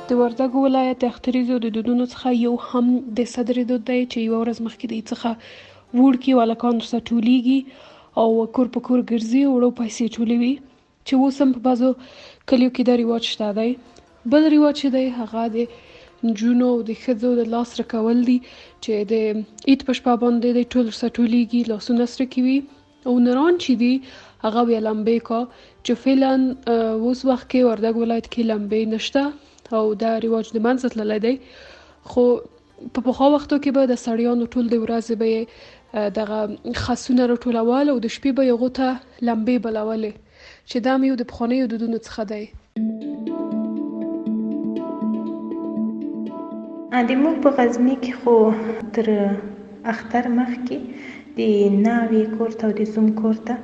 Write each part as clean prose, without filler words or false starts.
د وردګو ولایت د اختریزو د دودونو څخه یو هم د صدرې دود دی چې یوه ورځ مخکې د عید څخه وړکي او هلکان ورسره ټولیږي او کور په کور ګرځي او وړو پیسې ټولوي چې اوس هم په بعضو کلیو کې دا رواج شته دی. بل رواج چې دی هغه د نجونو او د ښځو د لاس سره کول دي چې د عید په شپه باندې دی ټول ورسره ټولیږي، لاسونه سره کوي او نران چې دي هغه بیا لمبې کا چې فعلا اوس وخت کې وردګ ولایت کې لمبې نشته او دا رواج د منځه تللی دی، خو په پخوا وختو کې به د سړیانو ټول د ورځې به یې دغه خسونه راټولول او د شپې به یې هغو ته لمبې بلولې چې دا هم یو د پخوانیو دودونو څخه دی. د موږ په غزني کې خو تر اختر مخکې د ناوې کور ته او د زوم کور ته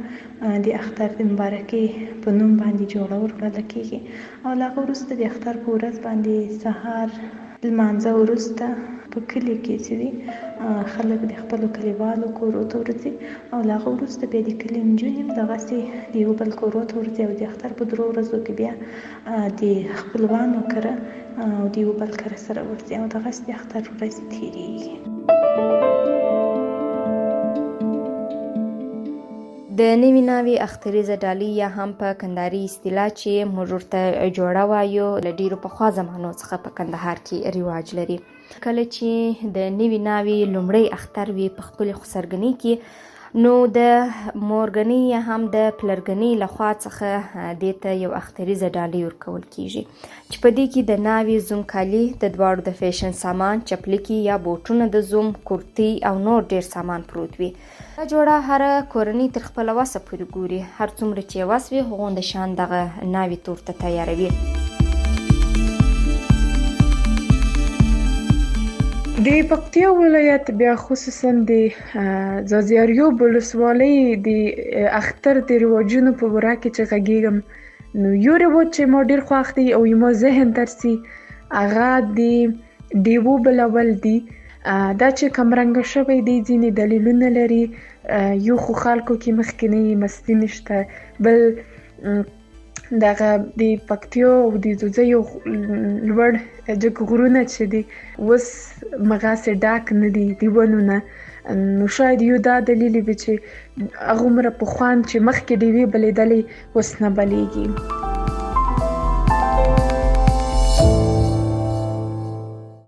د اختر د مبارکۍ په نوم باندې جوړه وروړله کېږي او له هغه وروسته د اختر په ورځ باندې سهار لمانځه وروسته په کلي کې چې وي خلک د خپلو کلیوالو کورو ته ورځي او له هغه وروسته بیا د کلي نجونې هم دغسې د یو بل کورو ته ورځي او د اختر په درو ورځو کې بیا د خپلوانو کره او د یو بل کره سره ورځي او دغسې د اختر ورځې تېرېږي. د نوي ناوې اختریزه ډالۍ یا هم په کندهاري اصطلاح چې موږ ورته جوړه وایو، له ډیرو پخوا زمانو څخه په کندهار کې رواج لري. کله چې د نوي ناوې لومړی اختر وي په خپلې خسرګنۍ کې، نو د مورګنۍ یا هم د پلرګنۍ له خوا څخه دې ته یو اختریزه ډالۍ ورکول کیږي چې په دې کې د ناوې زوم کالي، د دواړو د فیشن سامان، چپلکې یا بوټونه د زوم، کورتۍ او نور ډیر سامان پروت وي. دا جوړه هره کورنۍ تر خپله وسه پورې ګوري، هر څومره چې یې وس وي هغومره شان دغه ناوې تور ته تیاروي. د پکتیا ولایت بیا خصوصا د ځاځي اریوب ولسوالۍ د اختر د رواجونو په باره کې چې غږیږم، نو یو رواج چې ما ډیر خوښ دی او ما ذهن ته رسي هغه د ډیوو بلول دي. دا چې کمرنګه شوی دی ځینې دلیلونه لري. یو خو خلکو کې مخکنی مستي نشته، بل دغه د پکتیا او د ځوځیو لوړ جګ غرونه چې دي اوس مغاسې ډک نه دي د ونو نه، نو شاید یو دا دلیل وي چې هغومره په خوند چې مخکې ډیوې بلېدلې اوس نه بلېږي.